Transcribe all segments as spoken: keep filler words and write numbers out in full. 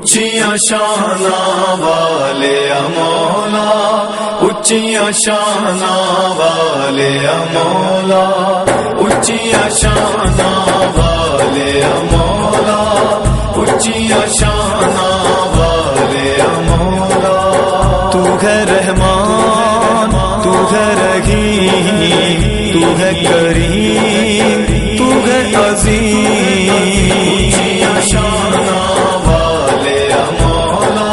اچیاں شاناں والے مولا، اچیاں شاناں والے مولا، اچیاں شاناں والے مولا، اچیاں شاناں والے مولا۔ تو ہے رحمان، تو ہے رحیم، تو ہے کریم، تو ہے عظیم۔ اچیاں شاناں والے مولا،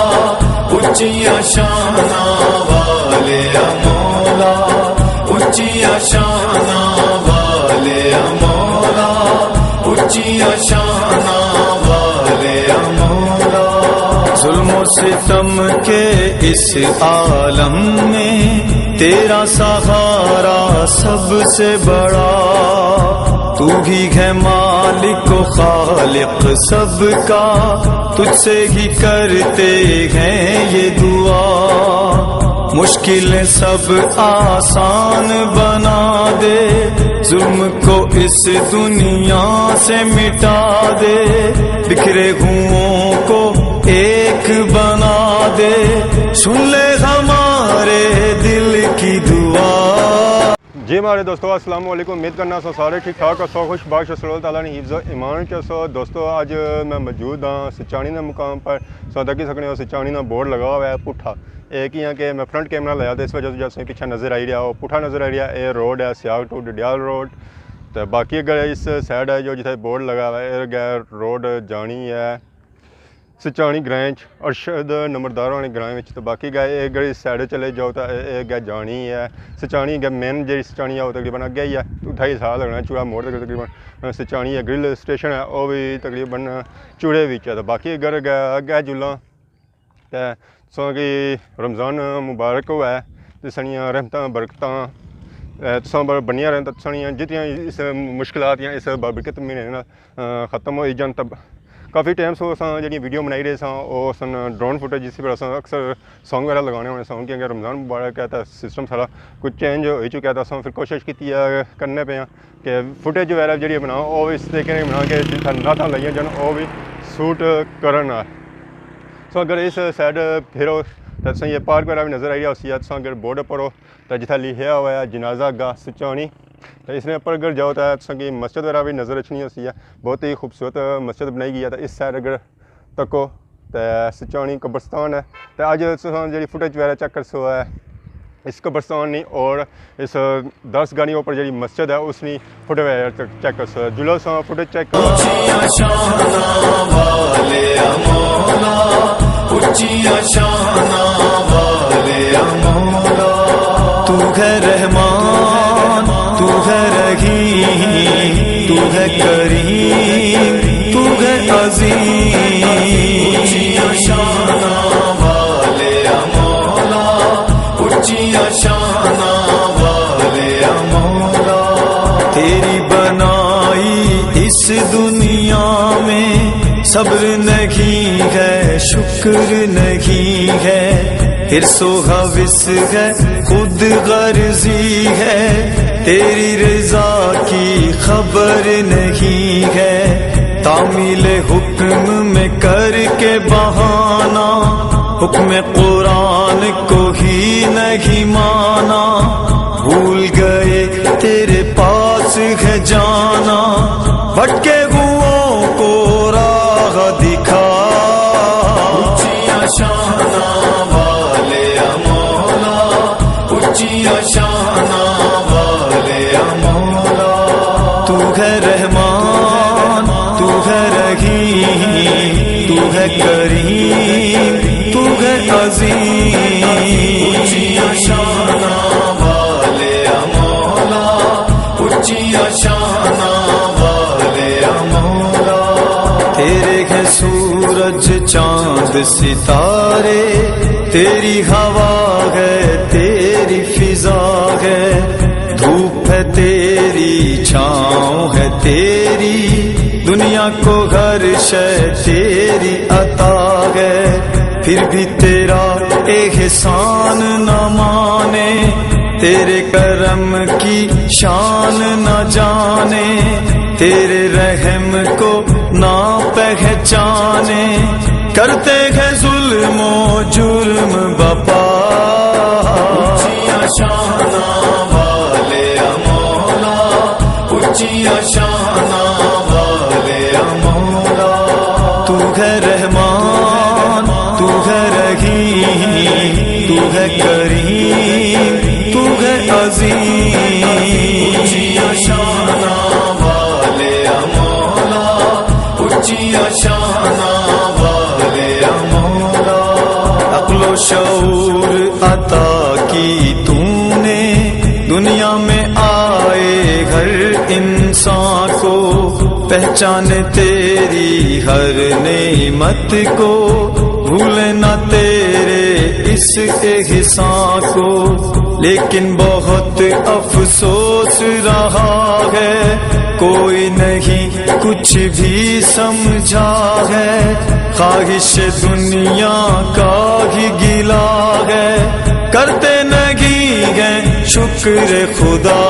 اچیاں شاناں والے مولا، اچیاں شاناں والے مولا، اچیاں شاناں والے مولا۔ ظلم و ستم کے اس عالم میں تیرا سہارا سب سے بڑا، تو ہی ہے مالک و خالق سب کا، تجھ سے ہی کرتے ہیں یہ دعا۔ مشکلیں سب آسان بنا دے، ظلم کو اس دنیا سے مٹا دے، بکھرے ہوئوں کو ایک بنا دے، سن لے ہمارے دل کی دعا۔ جی مہاڑے دوستو، السلام علیکم۔ امید کرنا سو سارے ٹھیک ٹھاک ہسو، خوش باش ہسو، اللہ تعالیٰ نے حفظ و ایمان چ ہسو۔ دوستو، اج میں موجود ہاں سچانی دے مقام پر۔ سو تکی سکنے ہو، سچانی نا بورڈ لگا ہوا ہے پٹھا۔ اے کیاں کہ میں فرنٹ کیمرہ لایا تے اس وجہ سے جو تساں پچھے نظر آئی رہیا، او پٹھا نظر آئی رہیا۔ اے روڈ ہے سیاگ ٹو ڈڈیال روڈ۔ تے باقی اگر اس سائیڈ ہے جو جتھے بورڈ لگا ہوا ہے، اے گئے روڈ جانی ہے سچانی گرائیں چ، ارشد نمبردار ہونے گرائیں وچ۔ تے باقی گئے اے اگر اس سائیڈ چلے جاؤ تے اے، اے گئے جانی ہے سچانی، گئے مین جیڑی سچانی ہے، او تقریباً اگے ہی ہے۔ اتھا ہی سا لگنا چوڑا موڑ تک تقریباً سچانی ہے، گرل اسٹیشن ہے، او بھی تقریباً چوڑے وچ ہے۔ تے باقی اگر اگے، اگے جلاں تے تساں کی رمضان مبارک ہوئے، تے ساڑیاں رحمتاں، برکتاں، اے، تساں پر بنیاں رہن، تے ساڑیاں جتنیاں اس مشکلات یا اس بابرکت مہینے نال، اے، ختم ہوئی جان۔ تب کافی ٹائم سو اساں جیڑیاں ویڈیو بنائی رہے ساں، او سن ڈرون فوٹیج، جس پر اساں اکثر سانگ وغیرہ لگانے ہونے ساں، کیونکہ رمضان مبارک ہے تے سسٹم سارا کچھ چینج ہوئی چکیا ہے۔ تے اساں پھر کوشش کیتی ہے، کرنے پے آں کہ فوٹیج وغیرہ جیڑی بناؤ، او اس طریقے نال بناؤ کہ جتھاں نعتاں لائیاں جان، او بھی سوٹ کرن۔ سو اگر اس سائیڈ پھرو تے تساں یہ پارک وغیرہ بھی نظر آئی رہا ہوسی، تساں اگر بورڈ پر ہو تے جتھا لکھیا ہوا ہے جنازہ گاہ سچانی، تے اس نے اپر اگر جاؤ تے تساں کی مسجد وغیرہ بھی نظر اچھنی ہوسی ہے۔ بہت ہی خوبصورت مسجد بنائی گئی ہے۔ تے اس سائیڈ اگر تکو تے سچانی قبرستان ہے۔ تے اج تساں جیڑی فوٹیج وغیرہ چیک کرسو ہے، اس قبرستان نی اور اس درس گاہ نی اوپر جیڑی مسجد ہے، اس نی فوٹیج وغیرہ چیک، چیک کرسو۔ جلو تساں فوٹیج چیک کرو۔ اچیاں شاناں والے مولا، اچیاں شاناں والے مولا۔ تو ہے رحمان، تو ہے رحیم، تو ہے کریم، تو ہے عظیم۔ اچیاں شاناں والے مولا، اچیاں شاناں والے مولا۔ تیری بنائی اس دنیا میں صبر نہیں ہے، شکر نہیں ہے، حرص و حوث ہے، خود غرضی ہے، تیری رضا کی خبر نہیں ہے۔ تعمیل حکم میں کر کے بہانا، حکم قرآن کو ہی نہیں مانا۔ بھول گئے تیرے پاس ہے جانا، بھٹکے ہوئوں کو راہ دکھا۔ اچیاں شاناں والے مولا، اچیاں شاناں والے مولا۔ تو ہے رحمان، تو ہے رحیم، تو ہے کریم، تو ہے عظیم۔ اچیاں شاناں والے مولا، اچیاں شاناں والے مولا۔ تیرے ہے سورج، چاند، ستارے، تیری ہوا ہے، تیری فضا ہے، دھوپ ہے تیری، چھاؤں ہے تیری، دنیا کو ہر شے تیری عطا ہے، پھر بھی تیرا احسان نہ مانے، تیرے کرم کی شان نہ جانے، تیرے رحم کو نہ پہچانے۔ کرتے ہیں ظلم و جرم بپا۔ اچیاں شاناں والے مولا، اچیاں شاناں والے مولا۔ تو ہے رحمان، تو ہے رحیم، تو ہے کریم، تو ہے عظیم۔ اچیاں شاناں والے مولا، اچیاں شاناں والے مولا۔ عقل و شعور عطا کی تو نے، دنیا میں آئے ہر انسان کو، پہچانے تیری ہر نعمت کو، بھولے نہ تیرے اس احسان کو۔ لیکن بہت افسوس رہا ہے، کوئی نہیں کچھ بھی سمجھا ہے، خواہش دنیا کا ہی گلا ہے، کرتے نہیں ہیں شکر خدا۔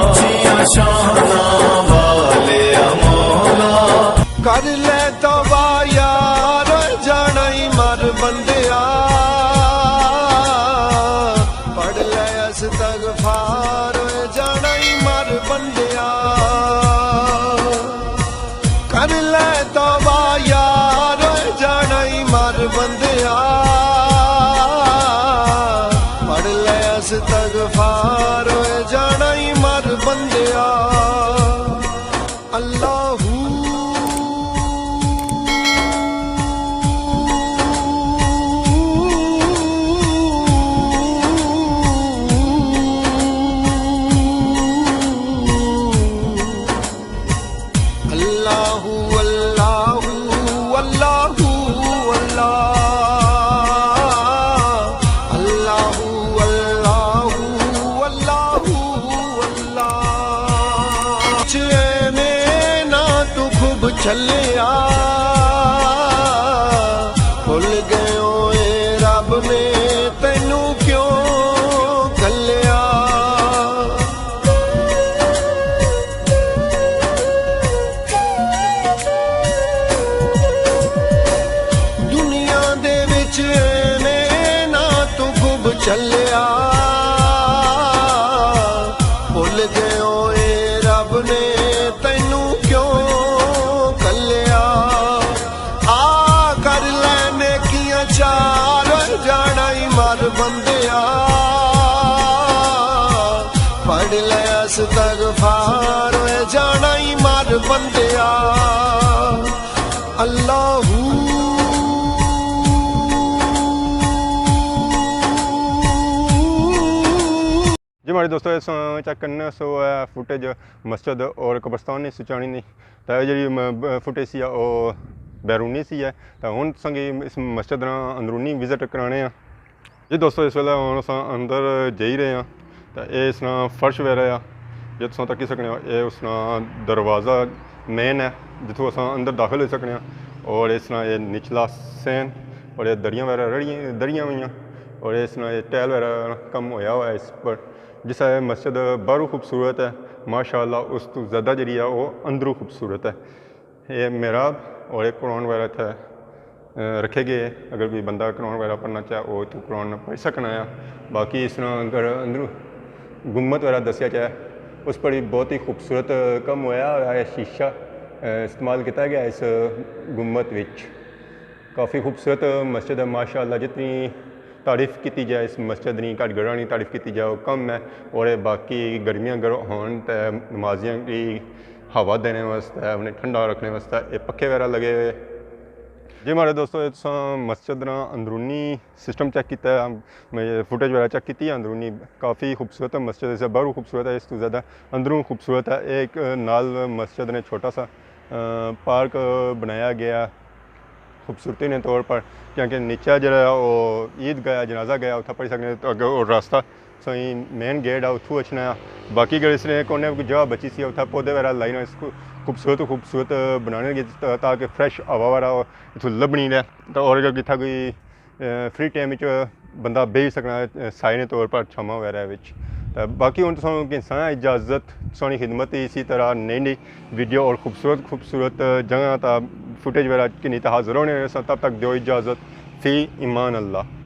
اچیاں شاناں والے مولا۔ کر لے توبہ یار، جانا ہی مر بندیا، پڑھ لے استغفار، جانا ہی مر بندیا۔ کر لے توبہ یار، جانا ہی مر بندیا، پڑھ لے استغفار، جانا ہی مر بندیا۔ اللہ۔ اللہ، اللہ، اللہ، اللہ۔ اللہ، اللہ، اللہ، اللہ۔ چینے نہ تو خوب چلیا، بھل گئے ہوئے رب نے تینوں کیوں کلیا۔ دنیا دے وچ ایویں نہ تو خوب چلیا، بھل گئے ہوئے رب نے تینوں کیوں کلیا۔ آ کر لے نیکیاں چار، جانا ہی مر بندیا، پڑھ لے استغفار، جانا ہی مر بندیا۔ اللہ۔ جی ماڑے دوستو، اس چیک کرنے سو ہے فوٹیج مسجد اور قبرستان نی سچانی نی۔ تے جیڑی فوٹیج سی ہے، او بیرونی سی ہے۔ تے ہن تساں کی اس مسجد نا اندرونی وزٹ کرانے آں۔ جی دوستو، اس ویلے ہن اساں اندر جائی رہے آں۔ تے اے اس نا فرش وغیرہ آ، جے تساں تکی سکنے ہو، اے اس نا دروازہ مین ہے، جتھوں اساں اندر داخل ہوئی سکنے آں۔ اور اس نا اے نچلا سین، اور اے دریاں وغیرہ رڑیاں، دریاں ہوئیاں، اور اس نا اے ٹائل وغیرہ کم ہویا ہوا ہے اس پر۔ جس طرح مسجد باہروں خوبصورت ہے ماشاءاللہ، اس تو زیادہ جیڑی ہے، وہ اندروں خوبصورت ہے۔ اے محراب اور اے قرآن وغیرہ اتھے، اے، رکھے گئے۔ اگر کوئی بندہ قرآن وغیرہ پڑھنا چاہے، وہ اتھوں قرآن پڑھ سکنا ہے۔ باقی اس طرح اگر اندروں گنبد وغیرہ دسیا جائے، اس پر بھی بہت ہی خوبصورت کم ہویا ہوا ہے۔ شیشہ، اے، استعمال کیتا گیا اس گنبد وچ۔ کافی خوبصورت مسجد ہے ماشاءاللہ، جتنی تعریف کیتی جائے اس مسجد نی، گھٹ گھرا نی تعریف کیتی جائے، وہ کم ہے۔ اور اے باقی گرمیاں اگر ہون تے نمازیاں کی ہوا دینے واسطے، انہیں ٹھنڈا رکھنے واسطے اے پکھے وغیرہ لگے ہوئے۔ جی ماڑے دوستو، اے تساں مسجد نا اندرونی سسٹم چیک کیتا ہے، فوٹیج وغیرہ چیک کیتی ہے اندرونی۔ کافی خوبصورت مسجد ہے، باہروں خوبصورت ہے، اس تو زیادہ اندروں خوبصورت ہے۔ ایک نال مسجد نے چھوٹا سا، آ، پارک بنایا گیا ہے خوبصورتی نے طور پر، کیونکہ نیچے جڑا ہے وہ عید گاہ، جنازہ گاہ، اتھا پڑھی سکنے۔ تو اگر وہ راستہ سائیں مین گیٹ ہے، اتھوں اچھنا ہے۔ باقی اگر اس نے کونے کوئی جگہ بچی سی، اتھا پودے وغیرہ لائی نے اس کو خوبصورت، خوبصورت بنانے کی، تا-، تاکہ فریش ہوا وغیرہ اتھوں لبنی رہے۔ تو اور اگر اتھا کوئی، اے، فری ٹائم وچ بندہ بیہی سکنا ہے، اے، سائے نے طور پر چھاواں وغیرہ وچ۔ باقی ہن تساں گھنساں اجازت، تساں نی خدمت اسی طرح نئی نئی ویڈیو اور خوبصورت خوبصورت جگہ تا فوٹیج وغیرہ گھنی تے حاضر ہونے رہساں۔ تب تک دیو اجازت، فی امان اللہ۔